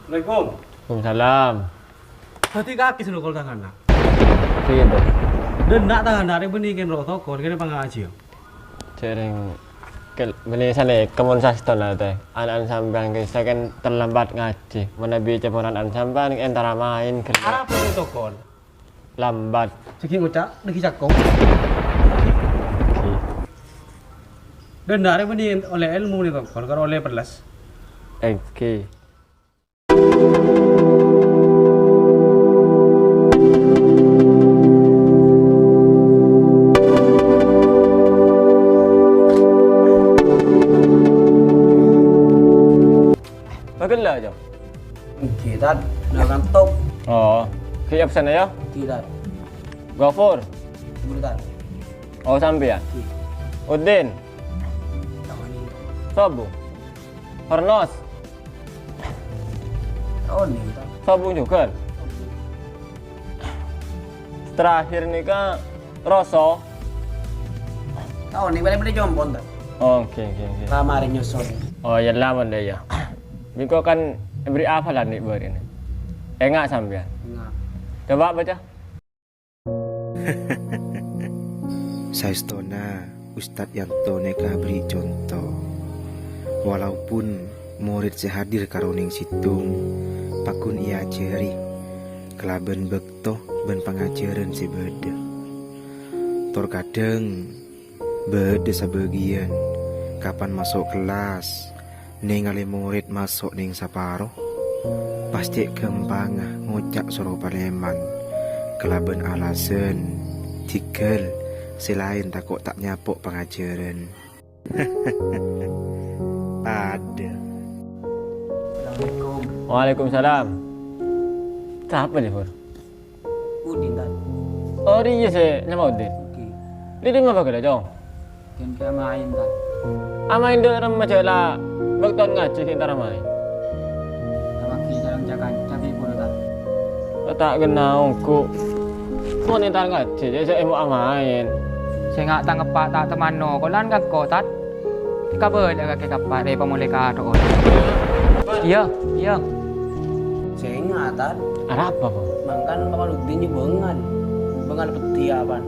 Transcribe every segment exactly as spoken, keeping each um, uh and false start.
Assalamualaikum. Waalaikumsalam. Dhâddhi kakè sè nokol tangghâna. Gitu. Dâ' enna' tangghâna rè bânnè kèng ro tokol, kèng pangajiyân. Jhâreng kel-, bânnè sanèka mon saèstona, Tèh. Ana'na sampèyan kè sakèng terlambat ngajhi. Manabi caporan ana'na sampèyan kè èntara maèn ghellâ'. Arapa rè tokol? Lambat. Sè ghi' ngoca', dâggi' cako'. Oke. Dâ' enna' rè bânnè ollè èlmo nè tokol, karo ollè pelles. Oke. Bâghellâ', Cong. Èngghi, Tad. Nah, kanto. Oh, ghi' absen, yâ? Èngghi, Tad. Ghafur. Èngghi, Tad. Oh, sampèyan. Èngghi. Udin. Tawani. Sobu. Hornos. Tawani, Tad. Sobu jhughân. Terakhir nèka Roso. Tao nè, bâlâ bâdâ compo'na, Tad. Oh, oke, oke, oke. Lamar nyosol. Oh, yâ, lamar dâ', yâ. Bengko kan beri hafalan nè' bâri' nè. Enga' sampèyan? Enga'. Coba baca. Saèstona Ustad Yanto nèka beri conto. Walaupun mored sè hadir karo nèng sèttong, paggun èajhâri kalabân bâk to bân pangajhârân sè bâdâ. Tor kadhâng bâdâ sabâgiyân kapan maso' kellas, nèngalè morèd maso' nèng saparo, pas cè' ghâmpangnga ngoca' soro palèman kalabân alasan dhigghâl sè laèn tako' ta' nyapo' pangajhârân. Padâ. Assalamualaikum. Waalaikumsalam. Sapa nè, Pur? Udin, Tad. Oh, rèya sè nyama Udin. Oke. Dâri dimma bâghellâ', Cong? Kèng kè amaèn, Tad. Amaèn dâ' remma jhâ' la bâkto ngajhi sè èntar amaèn. Tawagi jalan jakan, cabi pura, Tad. Ta' ghenna ongghu. Mon èntar ngajhi, jhâ' sè èmo amaèn. Sènga' tang eppa' ta' temano, kolan kakko, Tad. Kabâlâ kakè kappa rè pamolè ka ato'on. Iyâ, iyâ. Sènga', Tad. Arapa, Bang? Mangkana Paman Udin jâ bângal. Bângal peddhi, apan?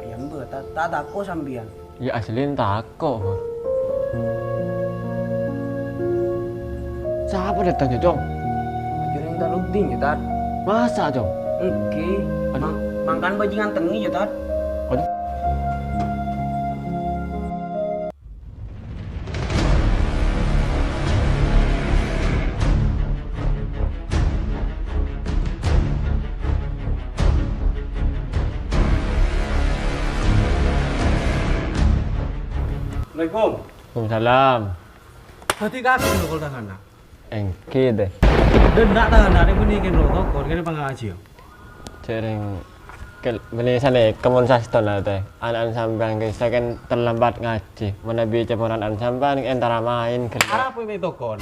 Ayam bâ, Tad. Ta' tako' sampèyan. Yâ, asli tako', Bang. Sapa dâteng, yâ, Cong? Jhâreng Tarudin, yâ, Tad. Masa, Cong? Èngghi. Aduh. Mang-, mangkana bâjingan tengngè, yâ, Tad. Aduh. Assalamualaikum. Waalaikumsalam. Dhâddhi kakè nokol tangghâna? Èngghi, Tèh. Dâ' enna' tangghâna rè bânnè kèng ro tokol, kèng pangajiyân. Jhâreng kel-, bânnè sanèka mon saèstona, Tèh. Ana'na sampèyan kè sakèng terlambat ngajhi. Manabi caporan ana'na sampèyan kè èntara maèn ghellâ'. Arapa mè' tokol?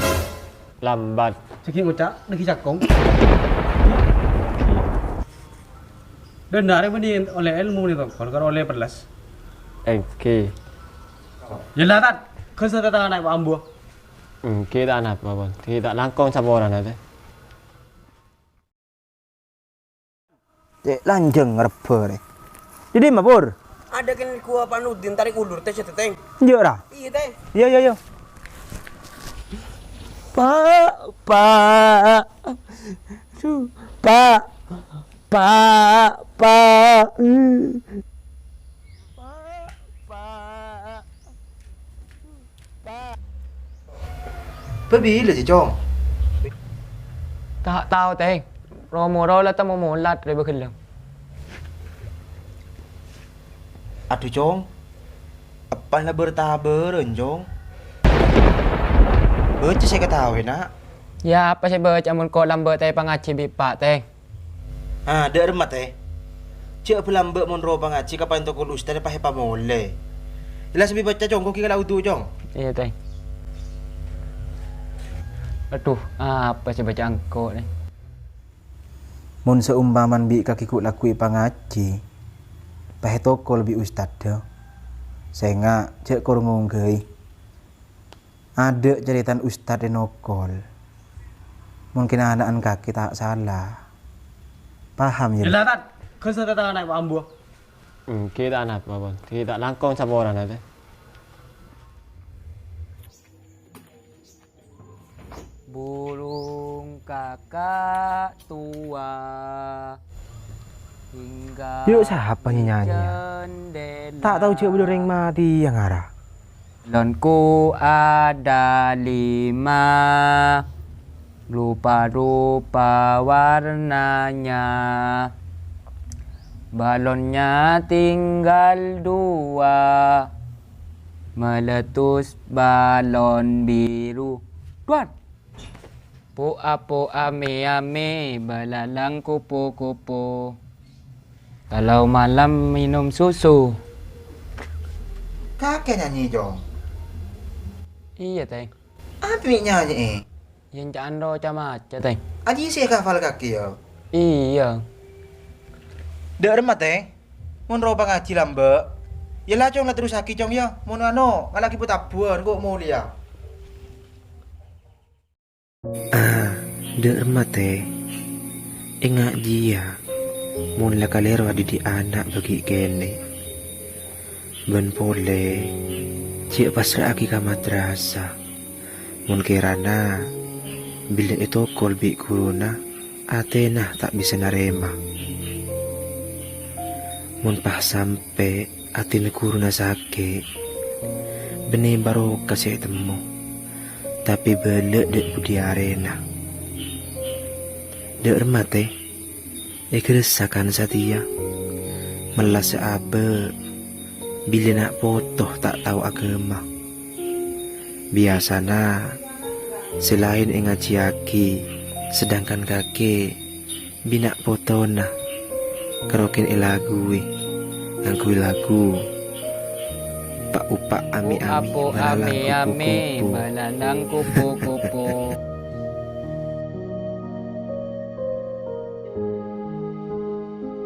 Lambat. Sè ghi' ngoca', dâggi' cako'. Dâ' enna' rè bânnè ollè èlmo nè tokol, karo ollè pelles. Èngghi. Yâ la, Tad. Ghân sè tangghâna èpa ambu. Èngghi, ta' napa, Pon. Ghi' ta' langkong saporana, Tèh. Cè' lanjhâng ngarebbhâ rè. Dâri dimma, Pur? Adâ' kèng ghuwâ Paman Udin tarèk ulur, Tèh, sè dâteng. Enjâ', ra? Iyâ, Tèh. Iyâ, iyâ, iyâ. Pa', Pa'. Aduh, Pa'. Pa', Pa'. Pa', Pa'. Bâ bilâ sè, Cong? Ta' tao, Tèng. Ro-moro la temmo molat rè bâghellâ'. Adhu, Cong. Eppa' la bâr-tabârân, Cong. Bâca sè èkataowè, Na'. Yâ, apa sè èbâca mon ko' lambâ' ta' èpangajhi bi' Eppa', Tèng? Ah, dâ' remma, Tè. Jhâ' bâ lambâ' mon rowa pangajhi ka pantokol ustad pas èpamolè. Ella sambi bâca, Cong, ghi' kala' udu, Cong. Iyâ, Tè. Adhu, apa sè èbâca engko', Tè? Mon saompamana bi' kakè ghu' lagghu èpangajhi, pas ètokol bi' ustadda, sènga' jhâ' kor ngonggâi. Adâ' carètana ustad è nokol. Mungkin ana'na kakè ta' sala. Paham, yâ? Ella, Tan. Ghân satèya ta' ana' ambu. Hmm, kita anak, Bapak. Kita langkong saporana, teh. Burung kakak tua hingga Yuk, sapa nyanyi? Jendela. Tak tahu juga belum ring mati yang arah. Balonku ada lima, rupa-rupa warnanya. Balonnya tinggal dua, meletus balon biru. Duan! Po'a-po'a me-ame, belalang kupu-kupu. Kalau malam minum susu. Kakè nyanyi, Cong? Iyâ, Tèng. Apa mè' nyanyi, eh? Yèn ca'an ro ca-maca, Tèng. Aji sè ghafal kakè, yâ? Iyâ. Dâ' remma, Tèng. Mon ro pangajhi lambâ', yâ la, Cong, la terrosaghi, Cong, yâ. Mon ano, ngala' ghi' bu-tabuwân, engko' molèya. Ah, dâ' remma, Tèng. Enga' jiyâ, mon la kalèro adidik ana' bâgi' kènè'. Bân polè, jhâ' pasra'aghi ka madrasah. Mon kèrana bilâ ètokol bi' ghuruna, atèna ta' bisa narèma. Mon pas sampè' atèna ghuruna sakè', bânnè barokah sè ètemmo, tapè bâlâ' dâ' budhi arèna. Dâ' remma, Tèng, èghâressaghân satèya, mellassa abâ' bilâ na' poto ta' tao aghâma. Biyasana sè laèn èngajhiyaghi, sedangkan kakè bi' na' potona karokèn èlaghuwi ngangghuy lagu Pa'-upa' ame-ame, Apo balalang ame-ame, kupu-kupu. Balalang kupu-kupu.